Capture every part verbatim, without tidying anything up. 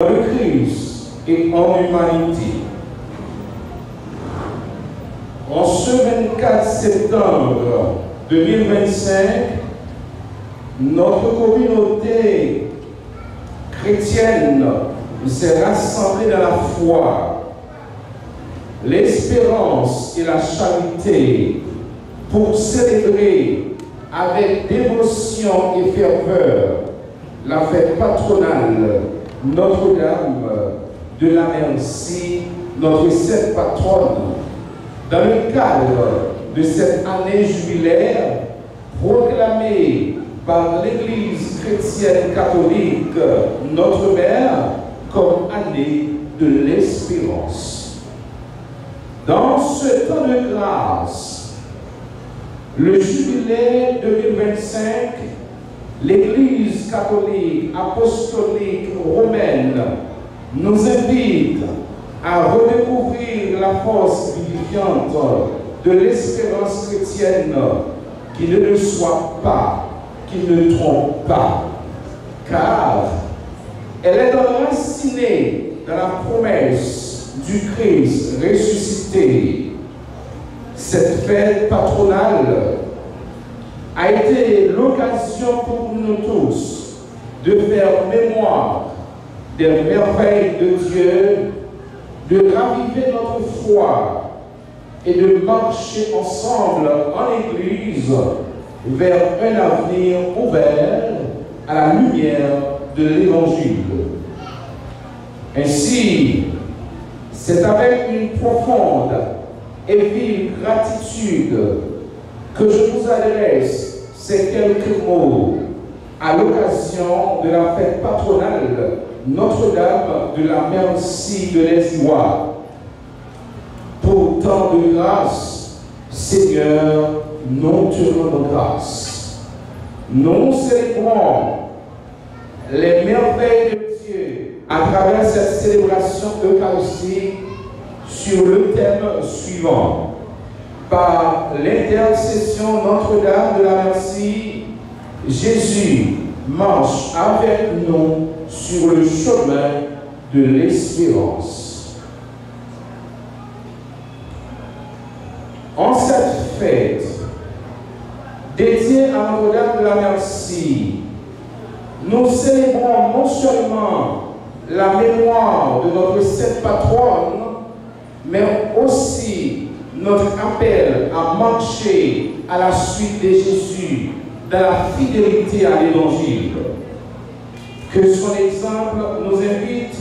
dans le Christ et en humanité. En ce vingt-quatre septembre deux mille vingt-cinq, notre communauté chrétienne s'est rassemblée dans la foi, l'espérance et la charité pour célébrer avec dévotion et ferveur la fête patronale Notre-Dame de la Merci, notre sainte patronne. Dans le cadre de cette année jubilaire, proclamée par l'Église chrétienne catholique, notre mère, comme année de l'espérance. Dans ce temps de grâce, le jubilé deux mille vingt-cinq, l'Église catholique apostolique romaine nous invite à redécouvrir la force vivifiante de l'espérance chrétienne qui ne déçoit pas, qui ne trompe pas, car elle est enracinée dans la promesse du Christ ressuscité. Cette fête patronale a été l'occasion pour nous tous de faire mémoire des merveilles de Dieu, de raviver notre foi et de marcher ensemble en Église vers un avenir ouvert à la lumière de l'Évangile. Ainsi, c'est avec une profonde et vive gratitude que je vous adresse ces quelques mots à l'occasion de la fête patronale Notre-Dame de la Merci de Les Iwa. Pour tant de grâce, Seigneur, nous te rendons grâce. Nous célébrons les merveilles de Dieu à travers cette célébration eucharistique sur le thème suivant. Par l'intercession Notre-Dame de la Merci, Jésus marche avec nous sur le chemin de l'espérance. En cette fête dédiée à Notre-Dame de la Merci, nous célébrons non seulement la mémoire de notre sainte patronne, mais aussi notre appel à marcher à la suite de Jésus dans la fidélité à l'Évangile. Que son exemple nous invite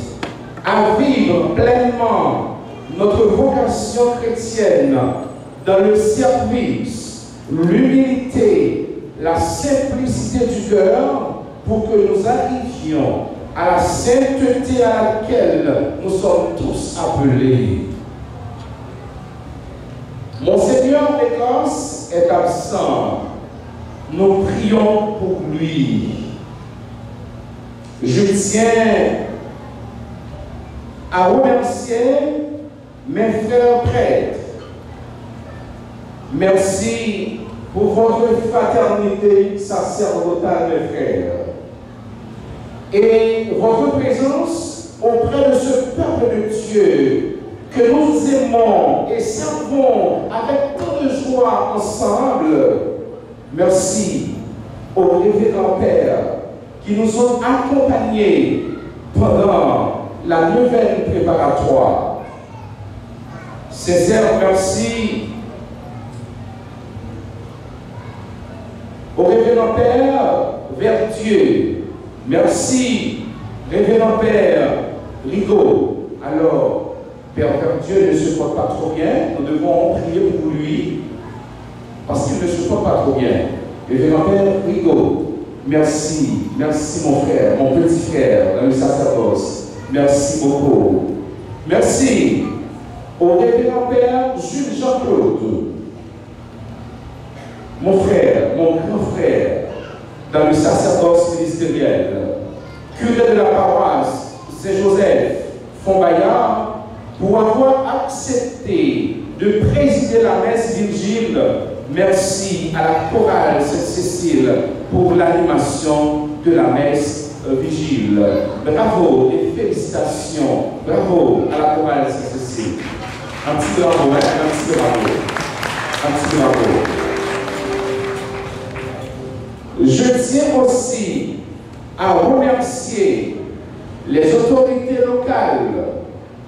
à vivre pleinement notre vocation chrétienne dans le service, l'humilité, la simplicité du cœur, pour que nous arrivions à la sainteté à laquelle nous sommes tous appelés. Monseigneur Pécos est absent. Nous prions pour lui. Je tiens à remercier mes frères prêtres. Merci pour votre fraternité sacerdotale, mes frères, et votre présence auprès de ce peuple de Dieu que nous aimons et servons avec tant de joie ensemble. Merci aux révérends pères qui nous ont accompagnés pendant la neuvaine préparatoire. Sincère merci au révérend père Verdieu. Merci, révérend père Rigaud. Alors, Père Verdieu ne se porte pas trop bien, nous devons prier pour lui, parce qu'il ne se porte pas trop bien. Révérend père Rigaud, merci, merci mon frère, mon petit frère dans le sacerdoce. Merci beaucoup. Merci au révérend père Jules Jean-Claude, mon frère, mon grand frère dans le sacerdoce ministériel, curé de la paroisse Saint-Joseph Fond-Bayard, pour avoir accepté de présider la messe vigile. Merci à la chorale Sainte-Cécile pour l'animation de la messe Vigil. Bravo et félicitations. Bravo à la chorale Saint Cécile. Un petit bravo, hein, un petit bravo. Un petit bravo. Je tiens aussi à remercier les autorités locales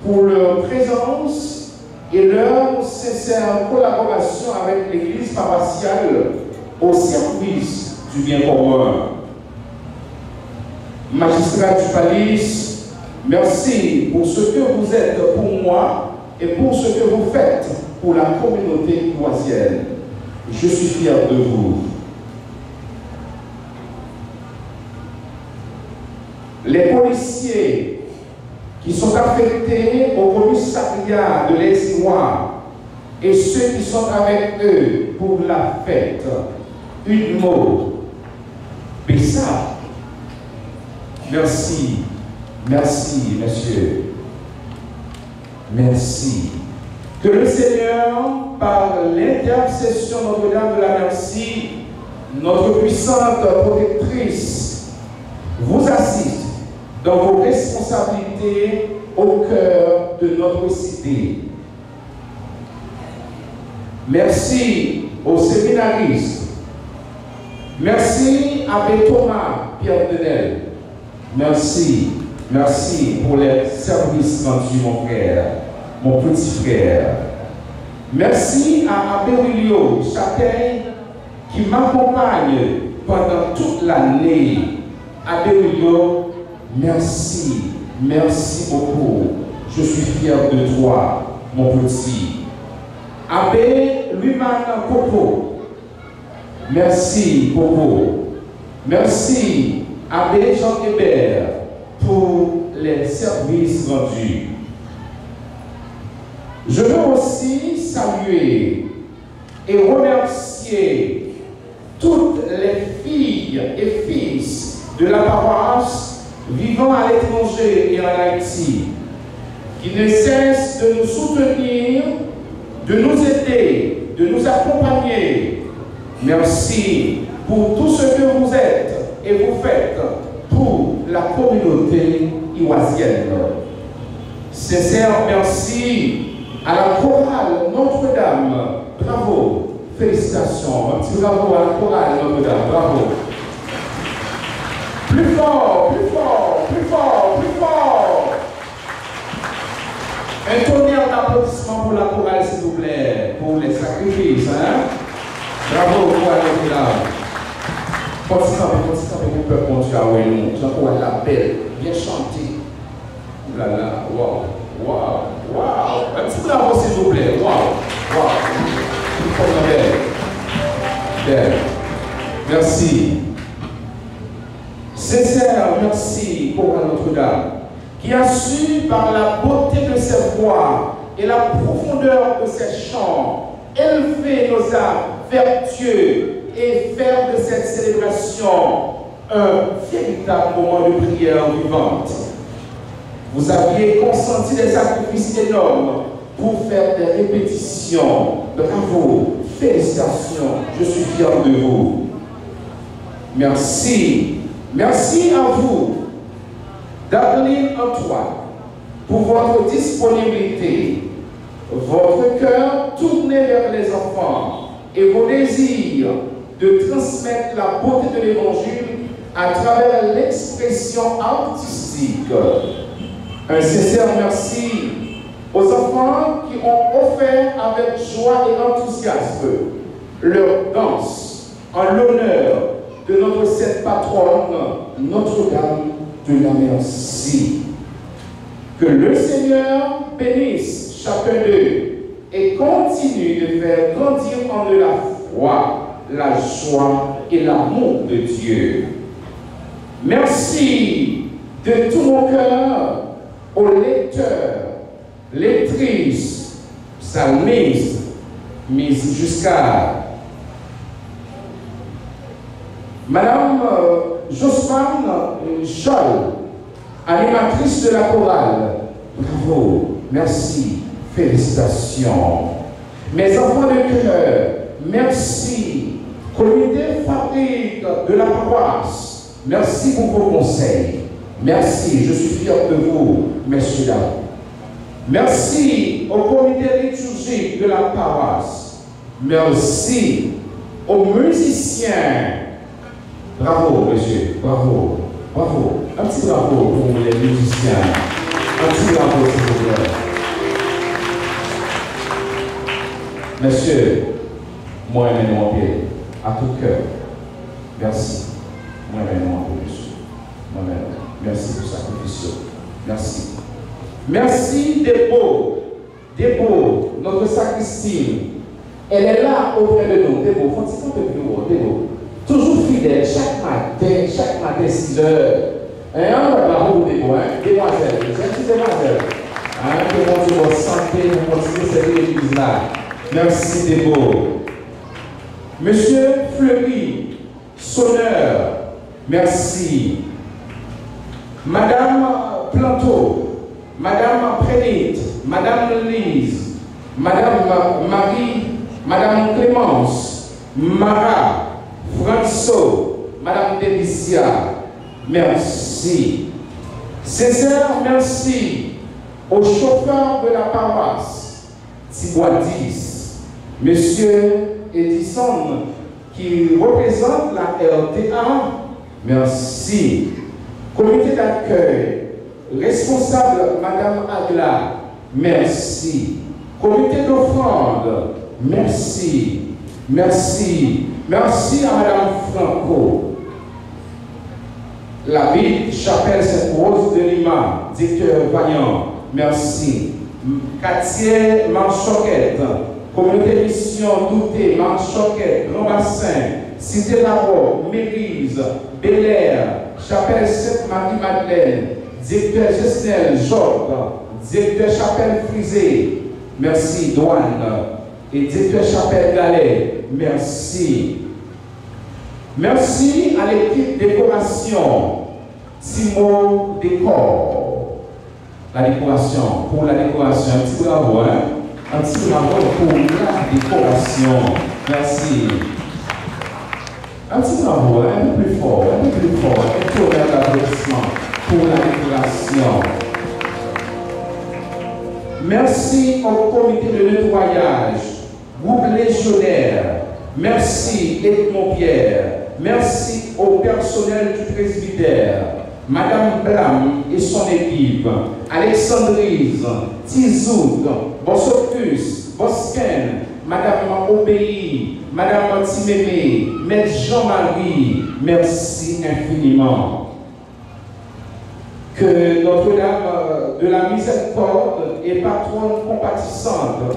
pour leur présence et leur sincère collaboration avec l'Église paroissiale au service du bien commun. Magistrat du Palier, merci pour ce que vous êtes pour moi et pour ce que vous faites pour la communauté ivoisienne. Je suis fier de vous. Les policiers qui sont affectés au commissariat de Les Irois et ceux qui sont avec eux pour la fête. Un mot. Bessap. Merci. Merci, monsieur. Merci. Que le Seigneur, par l'intercession de Notre-Dame de la Merci, notre puissante protectrice, vous assiste dans vos responsabilités au cœur de notre cité. Merci aux séminaristes. Merci, Abbé Thomas Pierre Denel. Merci, merci pour les services rendus, mon frère, mon petit frère. Merci à Abbé Willio Châtaigne qui m'accompagne pendant toute l'année. Abbé Willio, merci, merci beaucoup. Je suis fier de toi, mon petit. Abbé Louis-Marc Popo, merci, Popo. Merci, Abbé Jean Hébert, pour les services rendus. Je veux aussi saluer et remercier toutes les filles et fils de la paroisse vivant à l'étranger et en Haïti, qui ne cessent de nous soutenir, de nous aider, de nous accompagner. Merci pour tout ce que vous êtes et vous faites pour la communauté ivoisienne. Sincère merci à la chorale Notre-Dame. Bravo, félicitations. Un petit bravo à la chorale Notre-Dame. Bravo. Plus fort, plus fort, plus fort, plus fort. Un tonnerre d'applaudissements pour la chorale, s'il vous plaît, pour les sacrifices, hein? Bravo, chorale Notre-Dame. Fò ti kanpe, fò ti kanpe pou pèp Bondye a wè nou. Jan chorale la bèl, byen chante. Oulala, waw, waw, waw. Un petit bravo, s'il vous plaît. Waw, waw. Li fò nan bèl. Bèl. Merci. Sincère merci pour Notre-Dame, qui a su, par la beauté de ses voix et la profondeur de ses chants, élever nos âmes vertueux et faire de cette célébration un véritable moment de prière vivante. Vous aviez consenti des sacrifices énormes pour faire des répétitions. Bravo, félicitations, je suis fier de vous. Merci. Merci à vous, Darline Antoine, pour votre disponibilité, votre cœur tourné vers les enfants et vos désirs de transmettre la beauté de l'Évangile à travers l'expression artistique. Un sincère merci aux enfants qui ont offert avec joie et enthousiasme leur danse en l'honneur de notre sainte patronne, Notre-Dame de la Merci. Que le Seigneur bénisse chacun d'eux et continue de faire grandir en eux la foi, la joie et l'amour de Dieu. Merci de tout mon cœur aux lecteurs, lectrices, psalmistes, Miss Jusca, Madame, euh, Jospin, euh, Scholl, animatrice de la chorale. Bravo, merci, félicitations. Mes enfants de cœur, merci. Comité fabrique de la paroisse, Merci pour vos conseils. Merci, je suis fier de vous, messieurs, dames. Merci au comité liturgique de la paroisse. Merci aux musiciens. Bravo, mesye, bravo, bravo. Un petit bravo pour les musiciens. Un petit bravo, s'il vous plaît. Mesye, mwen renmen nou anpil, à tout cœur. Merci. Mwen renmen nou anpil, mesye. Mwen renmen nou. Merci pour sacrifice. Merci. Merci, Debo. Debo, notre sacristine, elle est là auprès de nous. Debo, fò ti kanpe pi wo, Debo. Toujou fidèl, chak maten, chak maten, sizè. Hein, ann bat bravo pou Debo, hein? Demwazèl, jèn ti demwazèl. Hein, ke Bondye ba w sante pou kontinye sèvi legliz la. Mèsi, Debo. Mesye Fleury, Sonneur, mèsi. Madam Planto, Madam Prenit, Madam Liz, Madam Marie, Madam Clémence, Mara, Franso, Madam Delicia, mèsi. Sensè mèsi au chauffeur de la paroisse, Tibwa dis, Mesye Edison ki reprezant la R T A, mèsi. Komite dakèy, responsab Madam Agla, mèsi. Komite dofrand, mèsi, mèsi, mèsi a Madam Franco. Labit, Chapèl Sent Woz de Lima, Direktè Vayan, mèsi. Katye Machòkèt, Kominote Misyon Doute, Machòkèt, Gran Basen, Site Lawòk, Megliz, Belè, Chapèl Sent Mari Madlèn, Direktè Jesnèl Jòb, Direktè Chapèl Frize, mèsi. Dwàn, e Direktè Chapèl Galè, mèsi. Mèsi a lekip dekorasyon Timo Dekò. La dekorasyon, pou la dekorasyon, yon ti bravo, hein? Yon ti bravo pou la dekorasyon. Mèsi. Yon ti bravo, hein? Un peu plus fort, un peu plus fort. Un tonnerre d'applaudissements pour la décoration. Merci au comité de nettoyage. Group Légionnaire, mèsi Edmond Pierre, mèsi au personnel du presbytère, Madame Blam et son équipe, Alexandrise, Tizouk, Boss Octus, Boss Ken, Madame Obéi, Madame Ti Mémé, Mèt Jean-Marie, mèsi enfiniman. Que Notre-Dame de la Miséricorde et patronne compatissante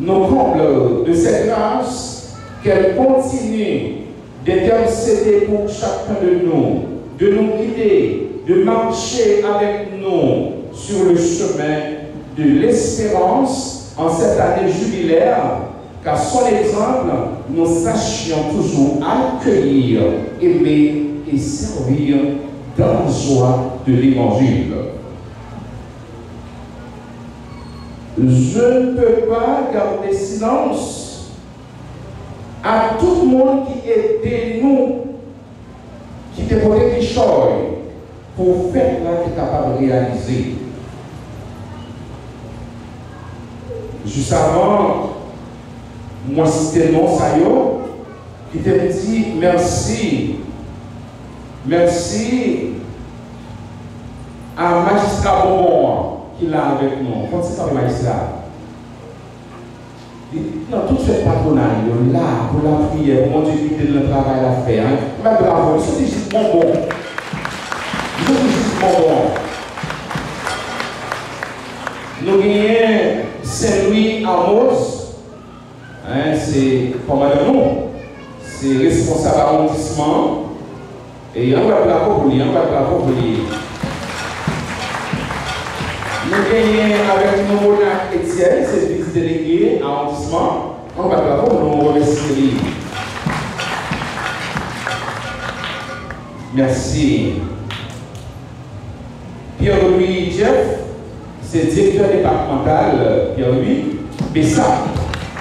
nous comble de ses grâces, qu'elle continue d'intercéder pour chacun de nous, de nous guider, de marcher avec nous sur le chemin de l'espérance en cette année jubilaire, qu'à son exemple, nous sachions toujours accueillir, aimer et servir dans la joie de l'Évangile. Je ne peux pas garder silence à tout le monde qui aide nous, ki te pote kichòy pou fèt la te kapab reyalize. Jis avan mwen site non sa yo, kite m di mèsi, mèsi a majistra Bonbon an ki la avèk nou. Fò n ti kanpe majistra. Li nan tout fèt patwonal yo la pou lapriyè, pou Bondye gide l nan travay l ap fè a. Ann bat bravo, li soti jis Bonbon. Li soti jis Bonbon. Nou genyen Sen Lwi Amos, en, se kòmandan nou, se responsab awondisman an. E ann bat bravo pou li, ann bat bravo pou li. Nou genyen avèk nou Monak Etienne, se vis delege awondisman. Ann bat bravo pou nou, nou remèsye li. Mèsi. Pierre Louis Jeff, se direktè depatmantal, Pierre Louis, BESAP.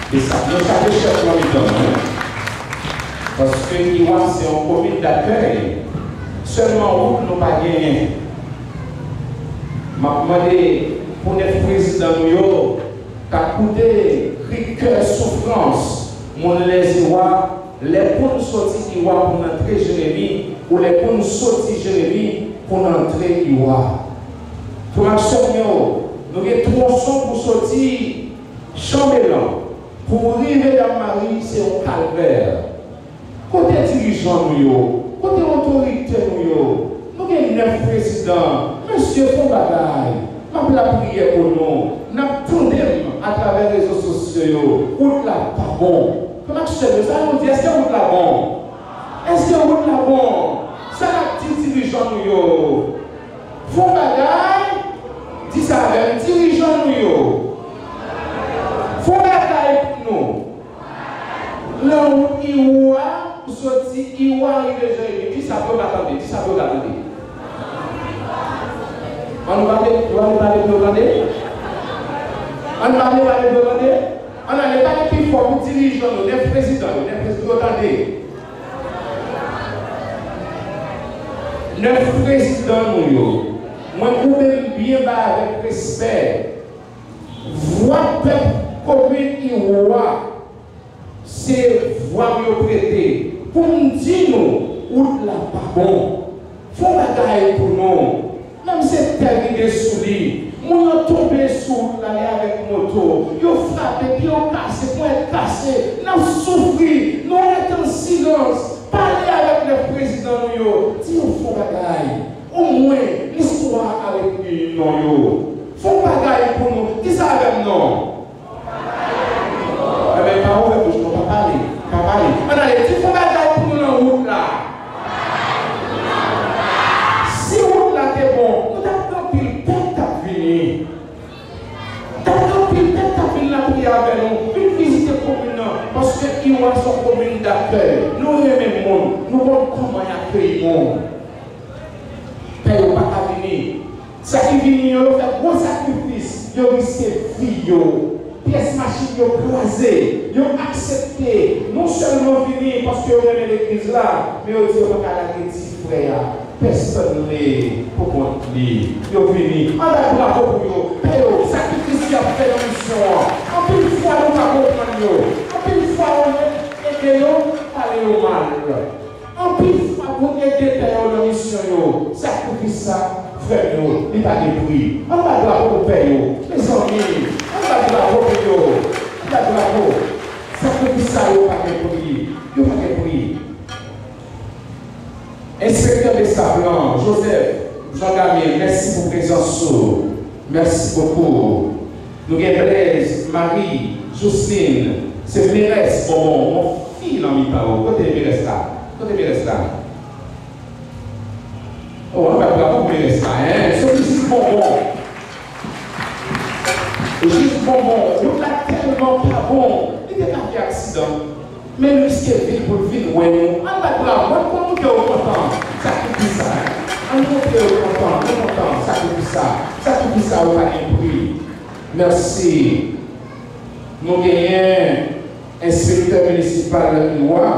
BESAP, nou salye chèf lan mitan nou, wi. Paske Iwa se yon komin dakèy. Sèlman wout nou pa genyen. M ap mande pou nèf prezidan nou yo ta koute kri kè soufrans moun Lèziwa lè pou n soti Iwa pou n antre Jeremi, ou lè pou n soti Jeremi pou n antre Iwa. Frè m ak sè m yo, nou gen twonson pou soti Chanbelan pou rive Dam Mari, se yon kalvè. Kote dirijan nou yo? Kote otorite nou yo? Nou gen nèf prezidan. Mesye, fè yon bagay. M ap lapriyè pou nou. N ap tande m atravè rezo sosyo yo. Wout la pa bon. Frè m ak sè m yo, sa nou di? Èske wout la bon? Èske wout la bon? Sa n ap di dirijan nou yo? Fè yon bagay. Di sa avè m, dirijan nou yo. Fè yon bagay pou nou. Nan wout Iwo a, ou soti Iwo a rive Jeremi. Di sa pou yo ka tande. Di sa pou yo ka tande. Ann pale, ann pale pou yo tande. Ann pale, pale pou yo tande. Ann ale pale pi fò pou dirijan nou, nèf prezidan yo, nèf prezidan yo tande. Nèf prezidan nou yo, mwen koube m byen ba avèk respè. Vwa pèp komin Iwo a, se vwa m yo prete pou m di nou wout la pa bon. Fè yon bagay pou nou. Menm se tè vide sou li. Moun yo tonbe sou wout la, li avèk moto. Yo frape, pye yo kase, ponyèt kase. N ap soufri. Nou rete an silans. Pale avèk nèf prezidan nou yo. Di yo fè yon bagay. Omwen, listwa a al ekri non yo. Fè yon bagay pou nou. Di sa avè m non. Ebyen, pa ouvè bouch nou, pa pale, pa pale. Ann ale, di fè yon bagay pou nou nan wout la. Si wout la te bon, nou t ap gen anpil pèp t ap vini. T ap gen anpil pèp t ap vin lapriyè avè nou, vin vizite komin nan, paske Iwa se yon komin dakèy. Nou renmen moun, nou konn kòman y akeyi moun. Pè yo pa ka vini. Sa ki vini yo, yo fè gwo sakrifis, yo riske vi yo. Pyès machin yo kraze. Yo aksepte non sèlman vini paske yo renmen legliz la, men yo di yo pa ka lage ti frè a, pèsonn li pou kont li. Yo vini. Ann bat bravo pou yo. Pè yo, sakrifis y ap fè nan misyon an. Anpil fwa nou pa konprann yo. Anpil fwa olye ede yo, pale yo mal. Anpil fwa pou ede pè yo nan misyon yo, sakrifis sa, frè m yo, li pa gen pri. Ann bat bravo pou pè yo. Mezanmi, ann bat bravo pou yo. Ann bat bravo. Sakrifis sa yo pa gen pri. Yo pa gen pri. Enspektè Desablan, Joseph, Jean Gamil, mèsi pou prezans ou. Mèsi bokou. Nou gen Blaise, Marie, Jocelyne, se merès bonbon, yon fi nan mitan yo. Kote merès la? Kote merès la? Oh, ann bat bravo pou merès la, en. Se jis bonbon. Jis bonbon. Wout la tèlman pa bon, li te ka fè aksidan. Men l riske vi l pou l vin wè nou. Ann bat bravo. Mwen konn kè w kontan. Sakrifis sa. Ann montre yo kontan. Nou kontan. Sakrifis sa. Sakrifis sa yo pa gen pri. Mèsi. Nou genyen enspektè minisipal Iwa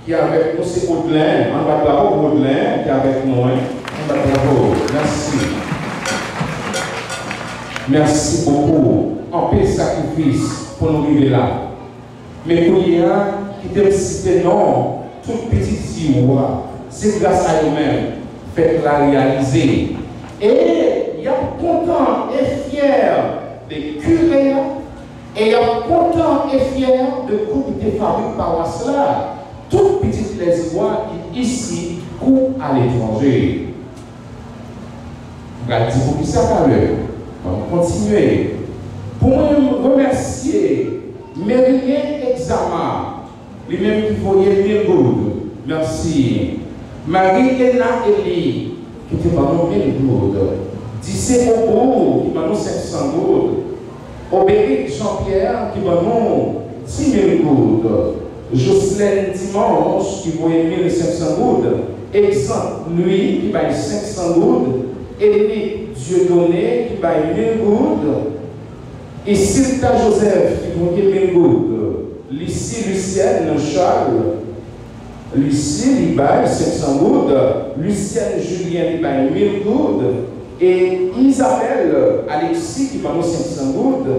ki avèk nou, se Odlen. Ann bat bravo pou Odlen ki avèk nou, en. Ann bat bravo. Mèsi. Mèsi bokou. Anpil sakrifis pou nou rive la. Men kounye a, kite m site non tout pitit Iwo a. Se gras a yo menm fèt la reyalize. E y ap kontan e fyè de kire a, e y ap kontan e fyè de komite fabrik pawas la, tout pitit Lèziwa ki isi kou aletranje. M pral di poukisa talè. Ann kontinye. Pou mwen remèsye Meryen Exama, li menm ki voye mil goud. Mèsi. Marie Ena Eli, ki te ban nou mil goud. Dise Obo, ki ban nou senk san goud. Oberic Jean Pierre, ki ban nou di mil goud. Jocelyn Dimanche, ki voye mil senk san goud. Exant Louis, ki bay senk san goud. Enik Dieudonné, ki bay mil goud. Isilta Joseph, ki voye mil goud. Lucie Lucienne Charles, Lucie, li bay senk san goud. Lucienne Julien, li bay mil goud. E Isabelle Alexis, ki ban nou senk san goud.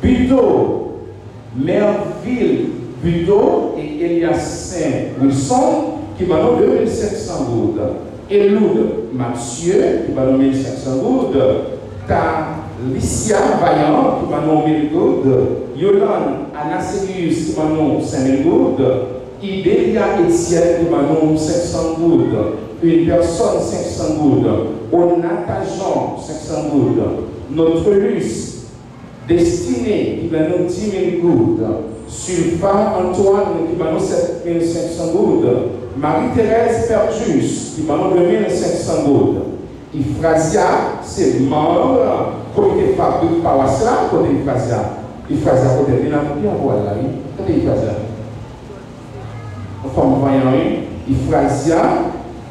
Buteau, Merville Buteau e Eliassaint Wilson, ki ban nou de mil senk san goud. Eloud Mathieu, ki ban nou mil senk san goud. Talicia Vaillant, ki ban nou mil goud. Yolande Anacelius, ki ban nou senk mil goud. Idelia Etienne, ki ban nou senk san goud. Une personne, senk san goud. Onata Jean, senk san goud. Notrelus Destiné, ki ban nou dis mil goud. Sulfa Antoine, ki ban nou sèt mil senk san goud. Marie Thérèse Perjus, ki ban nou de mil senk san goud. Ifrazia, se manm komite fabrik pawas la, kote Ifrazia? Ifrazia, kote l? Li nan pye avwa la, wi. Kote Ifrazia? Fanm vanyan, wi. Ifrazia,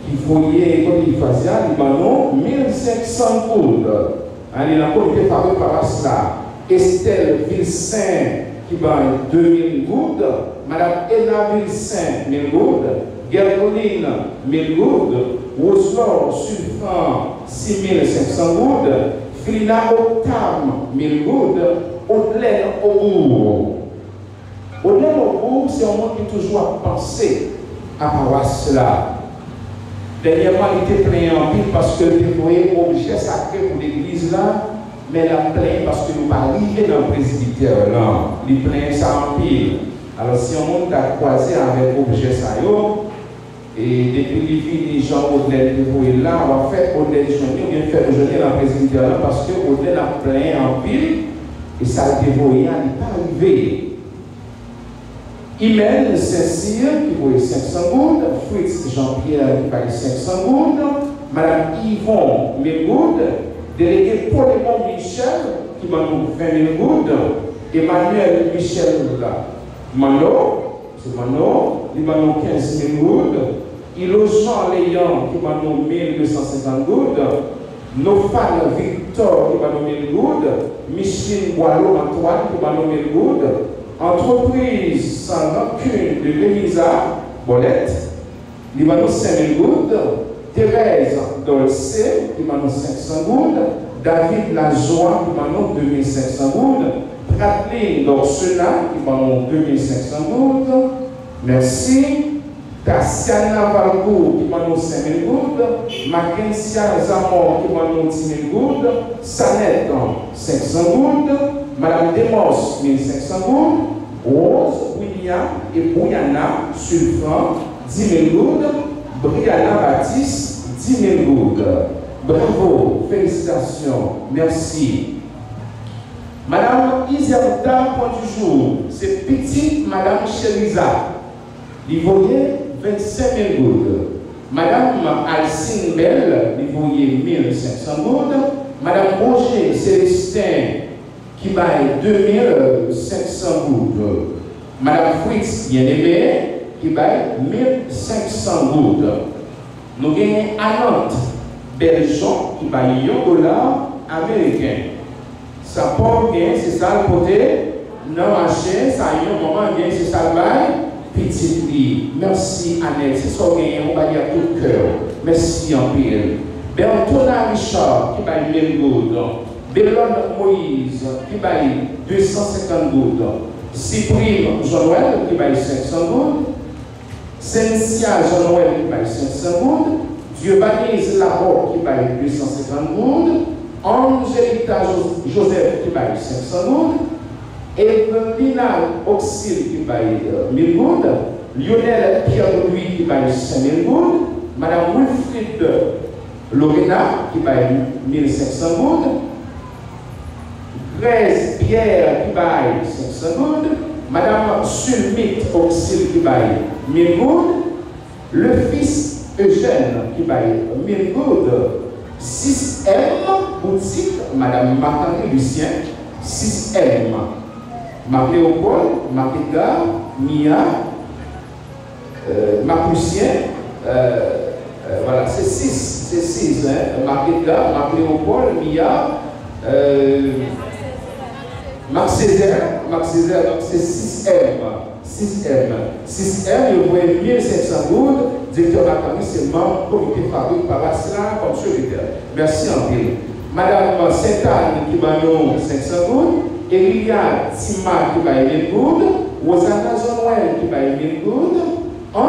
ki voye, kote Ifrazia? Li ban nou mil senk san goud. An, li nan komite fabrik pawas la. Estelle Vilsaint, ki bay de mil goud. Madam Ena Vilsaint, mil goud. Gerline, mil goud. Roselor Sulfran, sis mil senk san goud. Filina Octame, mil goud. Odlène Aubour. Odlène Aubour, se yon moun ki toujou ap panse a pawas la. Dènyèman, li te plenyen anpil paske l te voye objè sakre pou legliz la, men l ap plenyen paske nou pa rive nan presbitè lan. Li plenyen sa anpil. Alò, si yon moun ta kwaze avèk objè sa yo, e depi li vini, jan Odlène te voye l la, w ap fè Odlène jwenn li, oubyen fè nou jwenn li nan presbitè lan, paske Odlène ap plenyen anpil, e sa l te voye a, li pa rive. Imène Saint-Cyr, ki voye senk san goud, Fritz Jean-Pierre, ki bay senk san goud, Madam Yvon, mil goud, Delege Polemon Michel, ki ban nou ven mil goud, Emmanuel Michel Manno, se Manno, li ban nou kenz mil goud, Ilojan Leyan, ki ban nou mil de san senkant goud, Nofan Victor, ki ban nou mil goud, Micheline Boileau Antoine, ki ban nou mil goud, Entreprise Sans Rancune de Lemiza, Bòlèt, li ban nou senk mil goud, Thérèse Dolcé, ki ban nou senk san goud, David Lajoie, ki ban nou de mil senk san goud, Pradlin Dorcena, ki ban nou de mil senk san goud, mèsi. Tatiana Valcourt, ki ban nou senk mil goud, Mackensia Zamor, ki ban nou dis mil goud, Sanette, senk san goud, Madam Demos, mil senk san goud, Rose William e Brianna Sulfran, dis mil goud, Brianna Baptiste, dis mil goud. Bravo, felisitasyon, mèsi. Madam Iserta Point du Jour, se pitit Madam Cheriza. Li voye vennsenk mil goud. Madam Alcine Bell, li voye mil senk san goud. Madam Roger Célestin, ki bay de mil senk san goud. Madam Fritz Bien-Aimé, ki bay mil senk san goud. Nou genyen Anant Beljon, ki bay yon dola ameriken. Sa pa w genyen, se sa l pote nan mache, sa yon manman genyen, se sa l bay pitit li. Mèsi, Anèt. Se sa w genyen, ou ba li ak tout kè w. Mèsi anpil. Bertona Richard, ki bay mil goud. Belonne Moïse, ki bay de san senkant goud. Siprim Jean Noël, ki bay senk san goud. Sensia Jean Noël, ki bay senk san goud. Dieubanise Labor, ki bay de san senkant goud. Angelita Jo- Joseph, ki bay senk san goud. Evelina Oxil, ki bay, euh, mil goud. Lionel Pierre Louis, ki bay senk mil goud. Madam Wilfrid Lorena, ki bay mil senk san goud. Grèce Pierre, ki bay senk san goud. Madam Sulmit Oxil, ki bay mil goud. Le Fils Eugène, ki bay mil goud. Six M Boutique, Madam Marc-Henri Lucien, Six M. Marc Léopold, Marc Edgar, Mia, euh, Marc Lucien, euh, euh, voilà, se sis, se sis, hein. Marc Edgar, Marc Léopold, Mia, euh, Marc Césaire, Marc Césaire, donk se sis M. Sis M. Sis M, yo voye mil senk san goud. Direktè Macamry se manm komite fabrik pawas la kòm sekretè. Mèsi anpil. Madanm Sent Ann ki ban nou senk san goud. Elilia Tima ki bay mil goud. Rosana Zonwèl ki bay mil goud.